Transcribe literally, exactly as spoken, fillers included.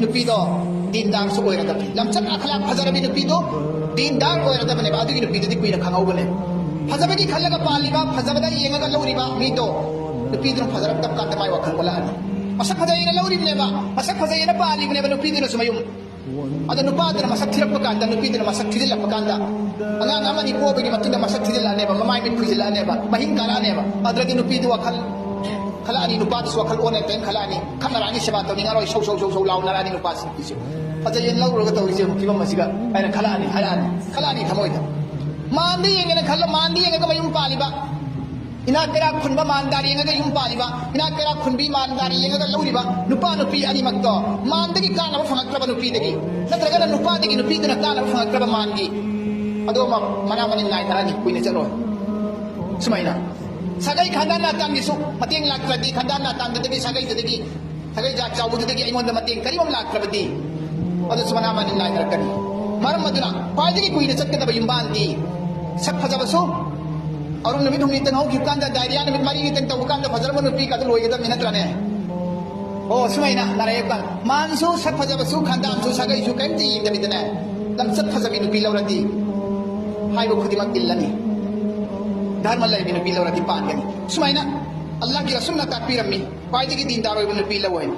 ꯅꯨꯄꯤꯗꯣ ꯗꯤꯟꯗꯥꯔꯁꯨ ꯑꯣꯏꯔꯗꯕꯅꯤ꯫ ꯂꯝꯆꯠ ꯑꯈꯂꯥꯛ ꯐꯖꯔꯕꯤ ꯅꯨꯄꯤꯗꯣ ꯗꯤꯟꯗꯥꯔ ꯑꯣꯏꯔꯗꯕꯅꯦꯕ꯫ ꯑꯗꯨꯒꯤ ꯅꯨꯄꯤꯗꯨꯗꯤ ꯀꯨꯏꯅ ꯈꯪꯍꯧꯕꯅꯦ꯫ ꯐꯖꯕꯒꯤ ꯈꯜꯂꯒ ꯄꯥꯜꯂꯤꯕ, ꯐꯖꯕꯗ ꯌꯦꯡꯉꯒ ꯂꯧꯔꯤꯕ ꯃꯤꯗꯣ, ꯅꯨꯄꯤꯗꯨꯅ ꯐꯖꯔꯛꯇꯕ ꯀꯥꯟꯗ ꯃꯥꯏ ꯋꯥꯈꯜ ꯑꯣꯜꯂꯛꯑꯅꯤ꯫ ꯃꯁꯛ ꯐꯖꯩꯅ ꯂꯧꯔꯤꯕꯅꯦꯕ, ꯃꯁꯛ ꯐꯖꯩꯅ ꯄꯥꯜꯂꯤꯕꯅꯦꯕ ꯅꯨꯄꯤꯗꯨꯅꯁꯨ ꯃꯌꯨꯝ꯫ ꯑꯗꯣ ꯅꯨꯄꯥꯗꯨꯅ ꯃꯁꯛ ꯊꯤꯔꯛꯄ ꯀꯥꯟꯗ, ꯅꯨꯄꯤꯗꯨꯅ ꯃꯁꯛ ꯊꯤꯖꯤꯜꯂꯛꯄ ꯀꯥꯟꯗ, ꯑꯉꯥꯡ ꯑꯃꯅꯤ ꯄꯣꯛꯑꯕꯒꯤ ꯃꯇꯨꯡꯗ ꯃꯁꯛ ꯊꯤꯖꯤꯜꯂꯛꯑꯅꯦꯕ, ꯃꯃꯥꯏ ꯃꯤꯠ ꯈꯨꯏꯖꯤꯜꯂꯛꯑꯅꯦꯕ, ꯃꯍꯤꯡ ꯀꯥꯔꯛꯑꯅꯦꯕ꯫ ꯑꯗꯨꯗꯗꯤ ꯅꯨꯄꯤꯗꯨ ꯋꯥꯈꯜ ꯈꯜꯂꯛꯑꯅꯤ, ꯅꯨꯄꯥꯗꯨꯁꯨ ꯋꯥꯈꯜ ꯑꯣꯟꯅ ꯇꯩꯅ ꯈꯜꯂꯛꯑꯅꯤ꯫ ꯈꯠꯅꯔꯛꯑꯅꯤ, ꯁꯦꯕꯥ ꯇꯧꯅꯤꯡꯉꯔꯣꯏ, ꯁꯧ ꯁꯧ ꯁꯧ ꯁꯧ ꯂꯥꯎꯅꯔꯛꯑꯅꯤ ꯅꯨꯄꯥꯁꯤ ꯅꯨꯄꯤꯁꯦ꯫ ꯐꯖꯩꯌꯦꯅ ꯂꯧꯔꯨꯔꯒ ꯇꯧꯔꯤꯁꯦ ꯑꯃꯨꯛ ꯐꯤꯕꯝ ꯑꯁꯤꯒ ꯍꯥꯏꯅ ꯈꯜꯂꯛꯑꯅꯤ, ꯍꯥꯏꯔꯛꯑꯅꯤ, ꯈꯜꯂꯛꯑꯅꯤ ꯊꯃꯣꯏꯗ꯫ ꯃꯥꯟꯗ ꯌꯦꯡꯒꯦꯅ ꯈꯜꯂꯣ, ꯃꯥꯟꯗ ꯌꯦꯡꯉꯒ ꯃꯌꯨꯝ ꯄꯥꯜꯂꯤꯕ, ꯏꯅꯥꯛ ꯀꯩꯔꯥꯛ ꯈꯨꯟꯕ ꯃꯥꯟꯗꯥꯔ ꯌꯦꯡꯉꯒ ꯌꯨꯝ ꯄꯥꯜꯂꯤꯕ, ꯏꯅꯥꯛ ꯀꯩꯔꯥꯛ ꯈꯨꯟꯕꯤ ꯃꯥꯟꯗꯥꯔ ꯌꯦꯡꯉꯒ ꯂꯧꯔꯤꯕ ꯅꯨꯄꯥ ꯅꯨꯄꯤ ꯑꯅꯤꯃꯛꯇꯣ, ꯃꯥꯟꯗꯒꯤ ꯀꯥꯟꯅꯕ ꯐꯪꯉꯛꯇ꯭ꯔꯕ ꯅꯨꯄꯤꯗꯒꯤ, ꯅꯠꯇ꯭ꯔꯒꯅ ꯅꯨꯄꯥꯗꯒꯤ ꯅꯨꯄꯤꯗꯨꯅ ꯀꯥꯟꯅꯕ ꯐꯪꯉꯛꯇ꯭ꯔꯕ ꯃꯥꯟꯒꯤ, ꯑꯗꯣ ꯃ-, ꯃꯅꯥ ꯃꯅꯤꯟ ꯅꯥꯏꯊꯔꯛꯑꯅꯤ, ꯀꯨꯏꯅ ꯆꯠꯂꯣꯏ꯫ ꯁꯨꯃꯥꯏꯅ ꯁꯥꯒꯩ ꯈꯥꯟꯗꯥꯟ ꯅꯥꯇꯥꯟꯒꯤꯁꯨ ꯃꯇꯦꯡ ꯂꯥꯛꯇ꯭ꯔꯗꯤ, ꯈꯥꯟꯗꯥꯟ ꯅꯥꯇꯥꯟꯗꯨꯗꯒꯤ, ꯁꯥꯒꯩꯗꯨꯗꯒꯤ, ꯁꯥꯒꯩ ꯖꯥꯠ ꯆꯥꯎꯕꯗꯨꯗꯒꯤ ꯑꯩꯉꯣꯟꯗ ꯃꯇꯦꯡ ꯀꯔꯤꯒꯨꯝꯕ ꯂꯥꯛꯇ꯭ꯔꯕꯗꯤ, ꯑꯗꯨꯁꯨ ꯃꯅꯥ ꯃꯅꯤꯟ ꯅꯥꯏꯊꯔꯛꯀꯅꯤ꯫ ꯃꯔꯝ ꯑꯗꯨꯅ ꯈ꯭ꯋꯥꯏꯗꯒꯤ ꯀꯨꯏꯅ ꯆꯠꯀꯗꯕ ꯌꯨꯝꯕꯥꯟꯗꯤ ꯁꯛ ꯐꯖꯕꯁꯨ, ꯑꯔꯨꯝ ꯅꯨꯃꯤꯠ ꯍꯨꯝꯅꯤꯇꯪ ꯍꯧꯈꯤꯕ ꯀꯥꯟꯗ, ꯗꯥꯏꯔꯤꯌꯥ ꯅꯨꯃꯤꯠ ꯃꯔꯤꯅꯤꯇꯪ ꯇꯧꯕ ꯀꯥꯟꯗ ꯐꯖꯔꯕ ꯅꯨꯄꯤ ꯀꯥꯗ ꯂꯣꯏꯒꯗꯕꯅꯤ ꯅꯠꯇ꯭ꯔꯅꯦ? ꯑꯣ, ꯁꯨꯃꯥꯏꯅ ꯅꯥꯔꯛꯑꯦ ꯀꯥꯟ ꯃꯥꯟꯁꯨ, ꯁꯛ ꯐꯖꯕꯁꯨ, ꯈꯥꯟꯗꯥꯟꯁꯨ, ꯁꯥꯒꯩꯁꯨ ꯀꯔꯤꯝꯇ ꯌꯦꯡꯗꯕꯤꯗꯅꯦ, ꯂꯝꯆꯠ ꯐꯖꯕꯤ ꯅꯨꯄꯤ ꯂꯧꯔꯗꯤ ꯍꯥꯏꯕ ꯈꯨꯗꯤꯡꯃꯛ ꯏꯜꯂꯅꯤ꯫ ꯙꯔꯃ ꯂꯩꯕꯤ ꯅꯨꯄꯤ ꯂꯧꯔꯗꯤ ꯄꯥꯟꯒꯅꯤ꯫ ꯁꯨꯃꯥꯏꯅ ꯑꯜꯂꯥꯍꯒꯤ ꯔꯁꯨꯜꯅ ꯇꯥꯛꯄꯤꯔꯝꯃꯤ, ꯈ꯭ꯋꯥꯏꯗꯒꯤ ꯗꯤꯟꯗꯥꯔ ꯑꯣꯏꯕ ꯅꯨꯄꯤ ꯂꯧ ꯍꯥꯏꯅ꯫